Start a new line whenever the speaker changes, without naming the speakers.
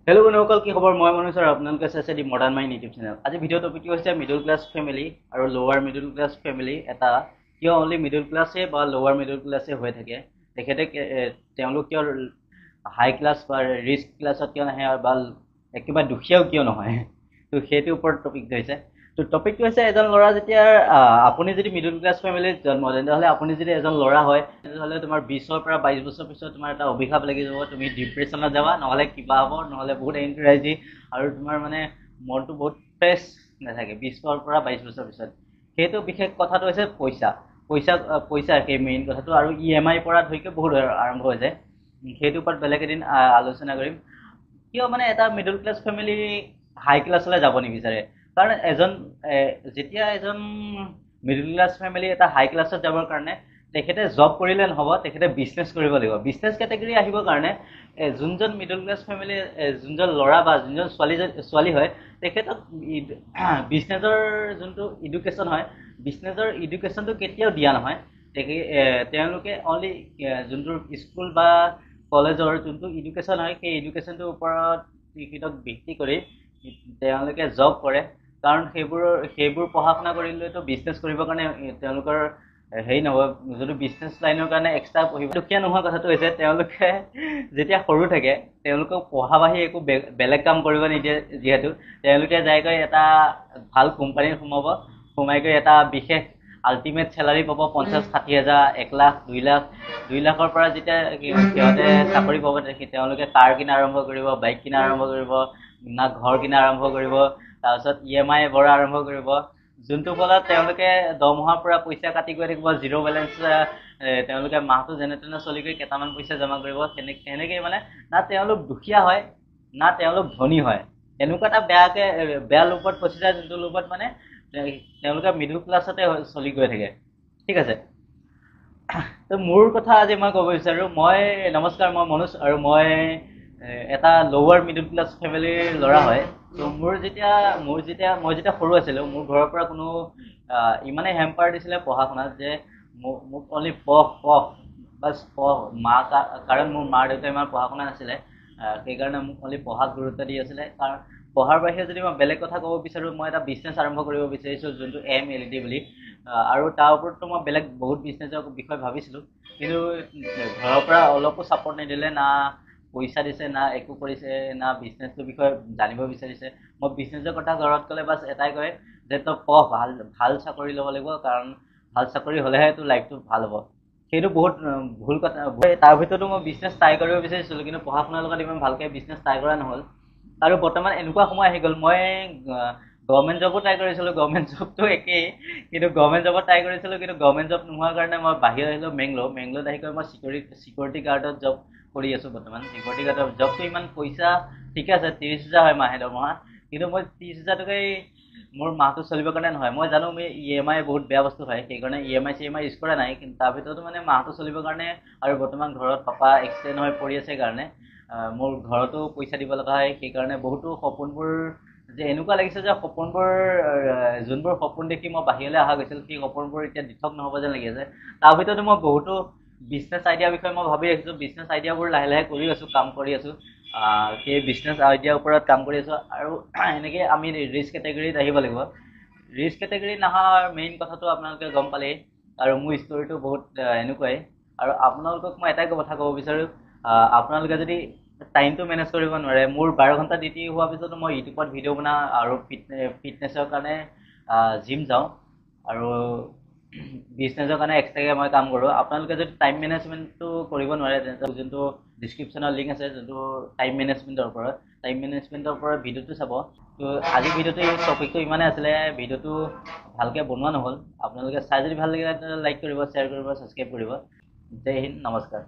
Hello' বন্ধুসকল, কি খবৰ? মই মনোজ আৰু আপোনালোকে চাইছে দি মডাৰ্ণ মাইণ্ড ইউটিউব চেনেল। আজি ভিডিঅ' টপিকটো হৈছে মিডল ক্লাছ ফেমিলি আৰু লোৱাৰ মিডল ক্লাছ ফেমিলি এটা কিয় অনলি মিডল ক্লাছে বা লোৱাৰ মিডল ক্লাছে হৈ থাকে, তেখেতে তেওঁলোক কিয় হাই ক্লাছ বা ৰিচ ক্লাছত কিয় নাহে বা একেবাৰে দুখীয়াও কিয় নহয়, তো সেইটোৰ ওপৰত টপিকটো হৈছে। তো টপিকটো হৈছে এজন ল'ৰা যেতিয়া আপুনি যদি মিডল ক্লাছ ফেমিলিত জন্ম, তেনেহ'লে আপুনি যদি এজন ল'ৰা হয় তেনেহ'লে তোমাৰ 20ৰ পৰা 22 বছৰ পিছত তোমাৰ এটা অভিশাপ লাগি যাব, তুমি ডিপ্ৰেশ্যনত যাবা, নহ'লে কিবা হ'ব, নহ'লে বহুত এনজাইটি আৰু তোমাৰ মানে মনটো বহুত ফ্ৰেছ নাথাকে 20ৰ পৰা 22 বছৰ পিছত। সেইটো বিশেষ কথাটো হৈছে পইচা, পইচা পইচা সেই মেইন কথাটো, আৰু ই এম আইৰ পৰা ধৰিকে বহুত আৰম্ভ হৈ যায়। সেইটোৰ ওপৰত বেলেগ এদিন আলোচনা কৰিম। কিয় মানে এটা মিডল ক্লাছ ফেমিলি হাই ক্লাছলৈ যাব নিবিচাৰে? কাৰণ এজন যেতিয়া এজন মিডল ক্লাছ ফেমিলি এটা হাই ক্লাছত যাবৰ কাৰণে তেখেতে জব কৰিলে নহ'ব, তেখেতে বিজনেছ কৰিব লাগিব। বিজনেছ কেটেগৰী আহিবৰ কাৰণে যোনজন মিডল ক্লাছ ফেমিলি যোনজন ল'ৰা বা যোনজন ছোৱালী হয় তেখেতক বিজনেছৰ যোনটো এডুকেশ্যন হয়, বিজনেছৰ এডুকেশ্যনটো কেতিয়াও দিয়া নহয়। তেওঁলোকে অনলি যোনটো স্কুল বা কলেজৰ যোনটো এডুকেশ্যন হয় সেই এডুকেশ্যনটোৰ ওপৰত তেখেতক ভিত্তি কৰি তেওঁলোকে জব কৰে। কাৰণ সেইবোৰ পঢ়া শুনা কৰিলেতো বিজনেছ কৰিবৰ কাৰণে তেওঁলোকৰ হেৰি নহ'ব, যোনটো বিজনেছ লাইনৰ কাৰণে এক্সট্ৰা পঢ়িব। দুখীয়া নোহোৱা কথাটো হৈছে তেওঁলোকে যেতিয়া সৰু থাকে তেওঁলোকক পঢ়া বাহিৰে একো বেলেগ কাম কৰিব নিদিয়ে, যিহেতু তেওঁলোকে যাইগৈ এটা ভাল কোম্পানীত সোমাব, সোমাই গৈ এটা বিশেষ আল্টিমেট চেলাৰী পাব 50-60 হাজাৰ, 1 লাখ, 2 লাখ। 2 লাখৰ পৰা যেতিয়া সিহঁতে চাকৰি পাব তেওঁলোকে কাৰ কিনা আৰম্ভ কৰিব, বাইক কিনা আৰম্ভ কৰিব, না ঘৰ কিনা আৰম্ভ কৰিব, তাৰপিছত ই এম আই ভৰা আৰম্ভ কৰিব, যোনটো ফলত তেওঁলোকে দৰমহাৰ পৰা পইচা কাটি গৈ থাকিব, জিৰ' বেলেঞ্চ তেওঁলোকে মাহটো যেনে তেনে চলি গৈ কেইটামান পইচা জমা কৰিব। সেনেকেই মানে না তেওঁলোক দুখীয়া হয় না তেওঁলোক ধনী হয়, এনেকুৱা এটা বেয়া লোভত ফচি যায়, যোনটো লোভত মানে তেওঁলোকে মিডল ক্লাছতে চলি গৈ থাকে। ঠিক আছে, তো মোৰ কথা আজি মই ক'ব বিচাৰোঁ। মই নমস্কাৰ, মই মনোজ আৰু মই এটা লোৱাৰ মিডল ক্লাছ ফেমিলিৰ ল'ৰা হয়। তো মই যেতিয়া সৰু আছিলোঁ মোৰ ঘৰৰ পৰা কোনো ইমানেই হেম্পাৰ দিছিলে পঢ়া শুনাত যে মোক অনলি পঢ় পঢ় বাছ পঢ়। মা কাৰণ মোৰ মা দেউতাই ইমান পঢ়া শুনা নাছিলে, সেইকাৰণে মোক অনলি পঢ়াত গুৰুত্ব দি আছিলে। কাৰণ পঢ়াৰ বাহিৰে যদি মই বেলেগ কথা ক'ব বিচাৰোঁ, মই এটা বিজনেছ আৰম্ভ কৰিব বিচাৰিছোঁ যোনটো MLD বুলি, আৰু তাৰ ওপৰততো মই বেলেগ বহুত বিজনেছৰ বিষয়ে ভাবিছিলোঁ, কিন্তু ঘৰৰ পৰা অলপো ছাপৰ্ট নিদিলে, না পইচা দিছে না একো কৰিছে, না বিজনেছটোৰ বিষয়ে জানিব বিচাৰিছে। মই বিজনেছৰ কথা ঘৰত ক'লে বাছ এটাই কয় যে তই পঢ়, ভাল ভাল চাকৰি ল'ব লাগিব, কাৰণ ভাল চাকৰি হ'লেহে তোৰ লাইফটো ভাল হ'ব। সেইটো বহুত ভুল কথা। তাৰ ভিতৰতো মই বিজনেছ ট্ৰাই কৰিব বিচাৰিছিলোঁ, কিন্তু পঢ়া শুনাৰ লগত ইমান ভালকৈ বিজনেছ ট্ৰাই কৰা নহ'ল। আৰু বৰ্তমান এনেকুৱা সময় আহি গ'ল, মই গভৰ্ণমেণ্ট জবো ট্ৰাই কৰিছিলোঁ, গভৰ্ণমেণ্ট জবটো একেই, কিন্তু গভৰ্ণমেণ্ট জবত ট্ৰাই কৰিছিলোঁ, কিন্তু গভৰ্ণমেণ্ট জব নোহোৱাৰ কাৰণে মই বাহিৰত আহিলোঁ মেংগলোৰ। মেংগলোৰত আহি গৈ মই চিকিউৰিটি গাৰ্ডত জব কৰি আছোঁ বৰ্তমান। চিকিউৰিটি গাৰ্ডৰ জবটো ইমান পইচা ঠিকে আছে, 30 হাজাৰ হয় মাহে দৰমহা, কিন্তু মই 30 হাজাৰ টকাই মোৰ মাহটো চলিবৰ কাৰণে নহয়। মই জানো মই ই এম আই বহুত বেয়া বস্তু হয়, সেইকাৰণে E M I C M I use কৰা নাই, কিন্তু তাৰ ভিতৰতো মানে মাহটো চলিবৰ কাৰণে আৰু বৰ্তমান ঘৰত পাপা এক্সিডেণ্ট হৈ পৰি আছে কাৰণে মোৰ ঘৰতো পইচা দিব লগা হয়। সেইকাৰণে বহুতো সপোনবোৰ যে এনেকুৱা লাগিছে যে সপোনবোৰ যোনবোৰ সপোন দেখি মই বাহিৰলৈ অহা গৈছিল সেই সপোনবোৰ এতিয়া দিঠক নহ'ব যেন লাগি আছে। তাৰ ভিতৰতো মই বহুতো বিজনেছ আইডিয়াৰ বিষয়ে মই ভাবি ৰাখিছোঁ, বিজনেছ আইডিয়াবোৰ লাহে লাহে কৰি আছোঁ, কাম কৰি আছোঁ, সেই বিজনেছ আইডিয়াৰ ওপৰত কাম কৰি আছোঁ। আৰু এনেকৈ আমি ৰিচ কেটেগৰীত আহিব লাগিব। ৰিচ কেটেগৰীত নহাৰ মেইন কথাটো আপোনালোকে গম পালেই, আৰু মোৰ ষ্টৰিটো বহুত এনেকুৱাই। আৰু আপোনালোকক মই এটাই কথা ক'ব বিচাৰোঁ, আপোনালোকে যদি টাইমটো মেনেজ কৰিব নোৱাৰে, মোৰ 12 ঘণ্টা ডিউটি হোৱাৰ পিছতো মই ইউটিউবত ভিডিঅ' বনাওঁ আৰু ফিটনেছৰ কাৰণে জিম যাওঁ আৰু বিজনেছৰ কাৰণে এক্সট্ৰাকৈ মই কাম কৰোঁ। আপোনালোকে যদি টাইম মেনেজমেণ্টটো কৰিব নোৱাৰে তেন্তে যোনটো ডিছক্ৰিপশ্যনৰ লিংক আছে, যোনটো টাইম মেনেজমেণ্টৰ ওপৰত, টাইম মেনেজমেণ্টৰ ওপৰত ভিডিঅ'টো চাব। তো আজি ভিডিঅ'টো টপিকটো ইমানেই আছিলে, ভিডিঅ'টো ভালকৈ বনোৱা নহ'ল। আপোনালোকে চাই যদি ভাল লাগিলে তেন্তে লাইক কৰিব, শ্বেয়াৰ কৰিব, ছাবস্ক্ৰাইব কৰিব। জয় হিন্দ, নমস্কাৰ।